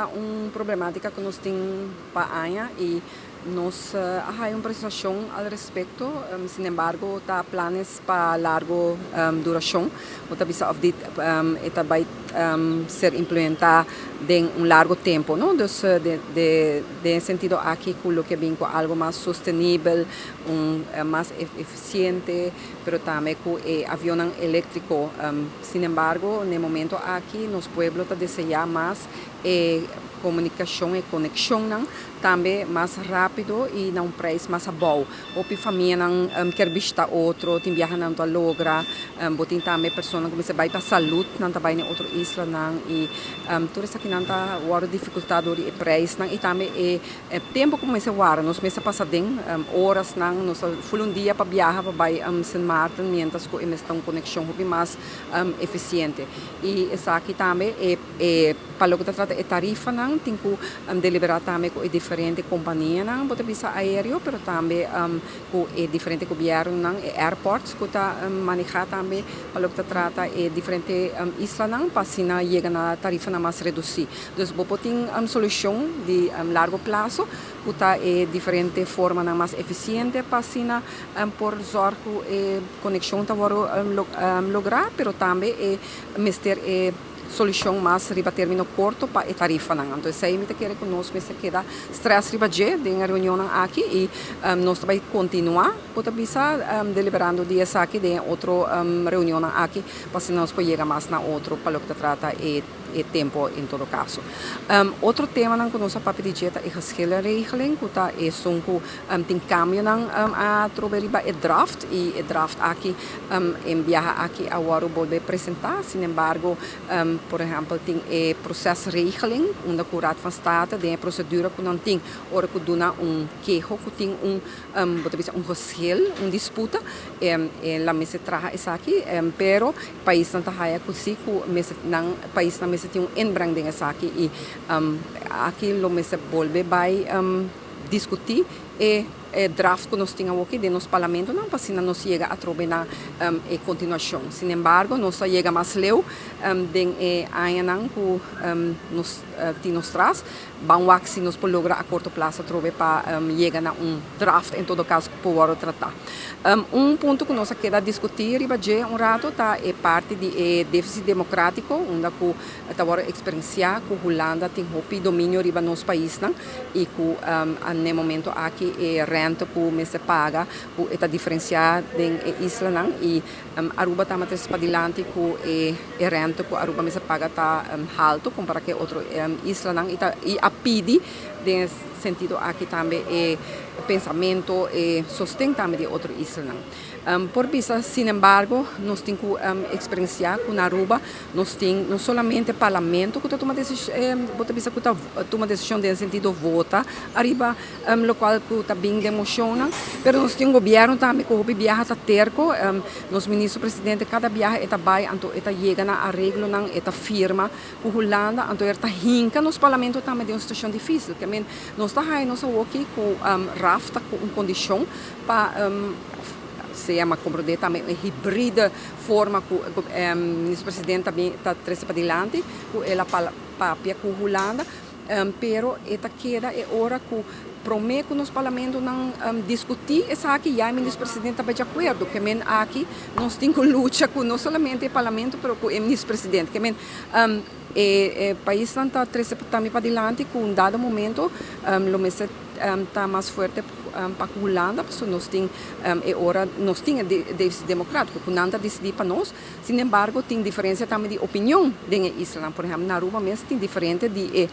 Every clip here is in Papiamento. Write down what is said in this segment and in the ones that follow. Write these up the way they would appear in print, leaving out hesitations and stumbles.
Un problematica cu nos tin pa aña y nos a haya un presentacion al respecto, sinembargo ta planes pa largo duracion, bo ta bisa of dit e ta bay ser implementa den un largo tempo, no? Dus den e sentido aki cu lo ke bin cu algo mas sostenibel, un mas eficiente, pero tambe cu e avionnan electrico. Sinembargo, n'e momento aki nos pueblo ta desea mas e komunikashon, e konekshonnan tambe mas rápido i na un preis mas abou. Hopi famianan kier bishita otro, tin biaha nan ta logra. Bo tin tambe personanan ku mester bai pa salud, nan ta bai na otro islanan i tur esakinan ta wòrdu difikultá dor di e preisnan i tambe e tempu ku mester wara. Nos mester pasa den orasnan, nos ta ful un dia pa biaha pa bai Sint Maarten miéntras ku e mester ta un konekshon hopi mas efisiente. I esaki tambe e. E pa loke ta trata e tarifanan tin ku deliberá tambe ku e diferente kompanianan, bo ta bisa aéreo, pero tambe ku e diferente gobièrnunan, e airports ku ta manehá tambe pa loke ta trata e diferente islanan pa asina yega na tarifanan mas redusí. Dus bo por tin solushon di largo plaso ku ta e diferente formanan mas efisiente pa asina por zòrg ku e konekshon ta wòrdu lográ, pero tambe e mester e solucion mas riba termino corto pa e tarifanan. Anto esey mi ta kere cu nos mester keda stress riba dje den e reunionnan aki y nos ta bay continua, bo ta bisa, deliberando di esaki den e otro reunionnan aki pa asina nos por yega mas na otro pa loke ta trata e tempo en todo caso. Otro temanan cu nos a papia di dje ta e geschillenregeling cu ta esun cu tin cambionan a trobe riba e draft y e draft aki E biaha aki a wòrdu bolbe presentá, sinembargo, por ehèmpel tin e prosesregeling unda ku Raad van State den e prosedura ku nan tin ora ku duna un keho ku tin un bo ta bisa un geschil, un disputa, e la mester traha esaki, pero paisnan ta haya ku si ku mester nan paisnan mester tin un inbreng den esaki i aki lo mester bolbe bai diskutí e E draft ku nos tin awoki den nos parlamentonan pa asina nos yega atrobe na e kontinuashon. Sinembargo, nos a yega mas leu den e añanan ku nos tin nos tras. Ban wak si nos por logra a korto plaso atrobe pa yega na un draft en todo kaso ku por wòrdu tratá. Un punto ku nos a keda diskutí riba dje un rato ta e parti di e défisit demokrátiko unda ku ta wòrdu eksperensiá ku Hulanda tin hopi dominio riba nos paisnan. i ku n'e momento aki e rente ku mester paga ku e ta diferensiá den e islanan i Aruba ta mester padilanti ku e rente ku Aruba mester paga ta haltu kompará ku e otro islanan i ta i a pidi den e sentido aki tambe e pensamento e sosten tambe di e otro islanan. Por bisa sinembargo nos tin ku eksperensiá ku na Aruba nos tin no solamente parlamento ku ta tuma desishon, bo ta bisa ku ta tuma desishon den sentido vota ariba lokual ku ta bin den moshonnan, pero nos tin gobièrnu tambe ku hopi biaha ta terko. Nos ministro presidente kada biaha e ta bai anto e ta yega na areglonan, e ta firma ku Hulanda, anto e ta hinka nos parlamento tambe den un situashon difísil. Ke men nos ta haña nos awoki ku RAF ta ku un kondishon Pa sea ma komprondé tambe e hibride forma ku Minister President ta bin ta trese padilanti ku el a papia ku Hulanda, pero e ta keda e ora ku promé ku nos parlamentonan diskutí esaki ya e Minister President ta bai di akuerdo. Ke men aki nos tin ku lucha ku no solamente e parlamento pero ku e Minister President. Ke men e paisnan ta trese tambe padilanti ku un dado momento lo mester ta mas fuerte pa ku Hulanda, pasobra nos tin e ora nos tin e deficit democratico ku nan ta disidí pa nos. Sin embargo tin diferencia tambe di opinion den e islanan. Por ehempel na Aruba mes tin diferente di e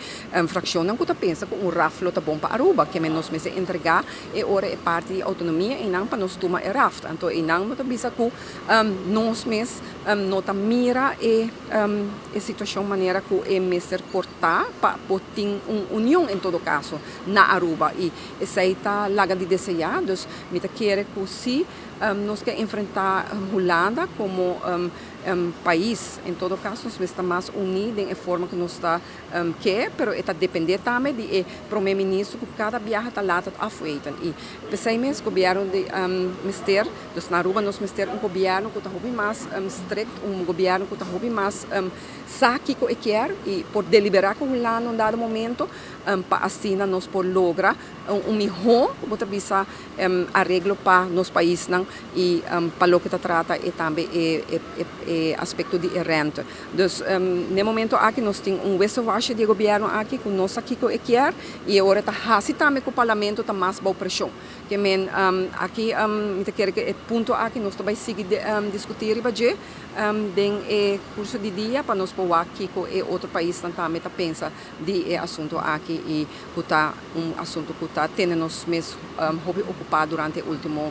fraccionnan ku ta pensa ku un raf lo ta bon pa Aruba, ke men nos mester entregá e ora e parti di autonomia einan pa nos tuma e raft. Anto einan bo ta bisa ku nos mes no ta mira e e situacion manera ku e mester por ta pa por tin un union en todo caso na Aruba y esey ta laga di desea. Dus mi ta kere cu si Nos ke enfrentá Hulanda komo pais. En todo kaso, nos ta mas uní den e forma ku nos ta ke, pero e ta dependé tambe di e promé minister ku kada biaha ta laat het afweten. I p'esei mes gobièrnu di mester, dus na Aruba nos mester un gobièrnu ku ta hopi mas strikt, un gobièrnu ku ta hopi mas sa kiko e kier i por deliberá ku Hulanda un dado momento pa asina nos por logra un mihó, bo ta bisa, areglo pa nos paisnan i pa loke ta trata e tambe e aspekto di e rente. Dus na e momento aki nos tin un wisselwasje di e gobièrnu aki ku no sa kiko e kier i e ora ta hasi tambe ku parlamento ta mas bou preshon. Ke men aki mi ta kere ku e punto aki nos ta bai sigui diskutí riba dje den e kurso di dia pa nos por wak kiko e otro paisnan tambe ta pensa di e asunto aki i ku ta un asunto ku ta tene nos mes hopi okupá durante e último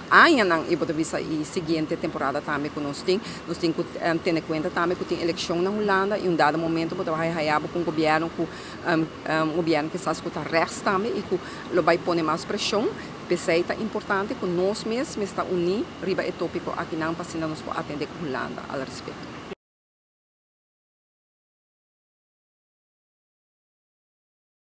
añanan i bo ta bisa i siguiente temporada tambe ku nos tin. Nos tin ku tene kuenta tambe ku tin elekshon na Hulanda i un dado momento bo ta bai haya bo ku un gobièrnu ku un gobièrnu kisas ku ta rechts tambe i ku lo bai pone mas preshon. P'esei ta importante ku nos mes mester uní riba e tópiko akinan pa asina nos por atendé ku Hulanda al respekto.